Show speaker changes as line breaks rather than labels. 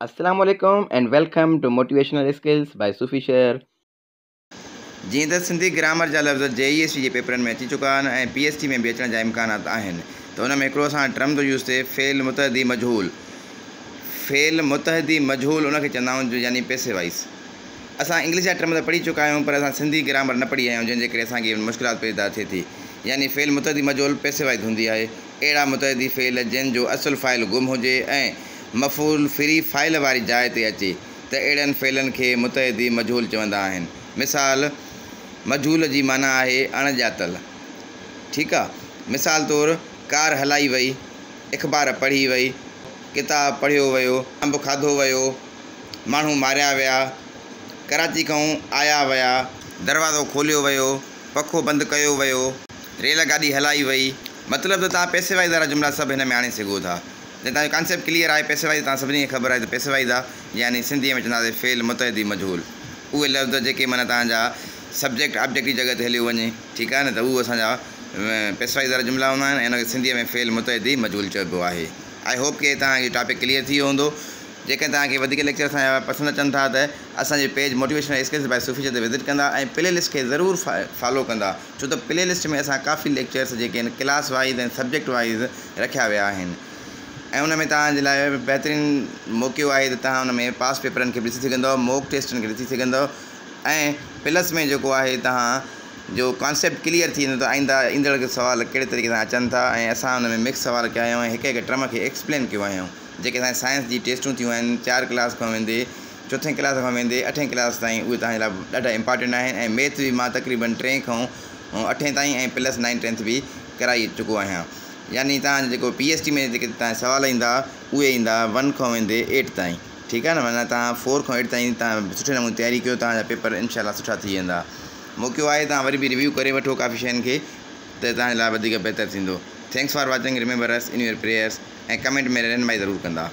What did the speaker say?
السلام عليڪم and welcome to motivational skills by Sufi Shar.
جيئن ته سنڌي گرامر جا لفظ جي اي ايس ٽي جي پيپرن ۾ اچي چڪا آهن ۽ پي ايس ٽي ۾ به اچڻ جا امڪانات آهن ته ان ۾ هڪڙو اسان ٽرم ٿو يوز ٿئي فعل متعدي مجهول فعل متعدي مجهول ان کي چوندا آهيون جو يعني پيسي وائيس اسان انگلش جا ٽرم ته پڙهي چڪا آهيون پر اسان سنڌي گرامر نه پڙهي آهيون جنهن جي ڪري اسان کي مشڪلات پيدا ٿئي ٿي يعني فعل متعدي مجهول پيسي وائيس هوندي آهي اهڙا متعدي فعل جن جو اصل فاعل گم هجي ۽ مفعول ڦري فاعل واري جاء تي اچي ته اهڙن فعلن کي متعدي مجهول چوندا آهن. مثال، مجهول جي معنيٰ آهي اڻ ڄاتل. ٺيڪ آ. مثال طور، ڪار هلائي وئي، اخبار پڙهي وئي، ڪتاب پڙهيو ويو، انب کاڌو ويو، ماڻهو ماريا ويا، ڪراچي کان آيا ويا، دروازو کوليو ويو، پکو بند ڪيو ويو، ريل گاڏي هلائي وئي. مطلب ته توهان پيسي وائيز وارا جملا سڀ هن ۾ آڻي سگهو ٿا. جي توهان جو ڪانسيپٽ ڪليئر آهي پيسي وائيز توهان سڀني کي خبر آهي ته پيسي وائيز آ يعني سنڌيء ۾ چونداسين فعل متعدي مجهول اهي لفظ جيڪي معنيٰ توهان جا سبجيڪٽ آبجيڪٽ جي جڳهه تي هليو وڃي ٺيڪ آهي نه ته اهو اسان جا پيسي وائيز وارا جملا هوندا آهن ۽ ان کي سنڌيء ۾ فعل متعدي مجهول چئبو آهي. I hope ڪي توهان کي ٽاپڪ ڪليئر ٿي ويو هوندو. جيڪڏهن توهان کي وڌيڪ ليڪچر اسان جا پسند اچن ٿا ته اسان جي page motivational skills by Sufi تي وزٽ ڪندا ۽ پلي لسٽ کي ضرور فالو ڪندا ڇو ته پلي لسٽ ۾ اسان ڪافي ليڪچرس جيڪي آهن ڪلاس وائيز ۽ سبجيڪٽ وائيز رکيا ويا آهن ۽ ان ۾ توهان جي لاء بهترين موقعو آهي ته توهان ان ۾ پاس پيپرن کي به ڏسي سگهندؤ موڪ ٽيسٽن کي ڏسي سگهندؤ ۽ پلس ۾ جيڪو آهي توهان جو ڪانسيپٽ ڪليئر ٿي ويندو ته آئنده ايندڙ سوال ڪهڙي طريقي سان اچن ٿا ۽ اسان ان ۾ مڪس سوال ڪيا آهيون ۽ هڪ هڪ ٽرم کي ايڪسپلين ڪيو آهيون. جيڪي اسان جي سائنس جي ٽيسٽون ٿيون آهن چار ڪلاس کان ويندي چوٿين ڪلاس کان ويندي اٺين ڪلاس تائين اهي توهان جي لاء ڏاڍا امپارٽنٽ آهن ۽ ميٿ به مان تقريبن ٽئين کان اٺين تائين ۽ پلس نائين ٽينٿ به ڪرائي چڪو آهيان يعني توهان جو جيڪو پي ايس ٽي ۾ جيڪي توهان جا سوال ايندا اهي ايندا ون کان ويندي ايٽ تائين ٺيڪ آهي نه معنيٰ توهان فور کان ايٽ تائين توهان سٺي نموني تياري ڪيو توهان جا پيپر انشاء الله سٺا ٿي ويندا موقعو آهي توهان وري به ريويو ڪري وٺو ڪافي شين کي ته توهان جي لاء وڌيڪ بهتر ٿيندو thanks for watching remember us in your prayers. ۽ Comment ۾ رهنمائي ضرور ڪندا.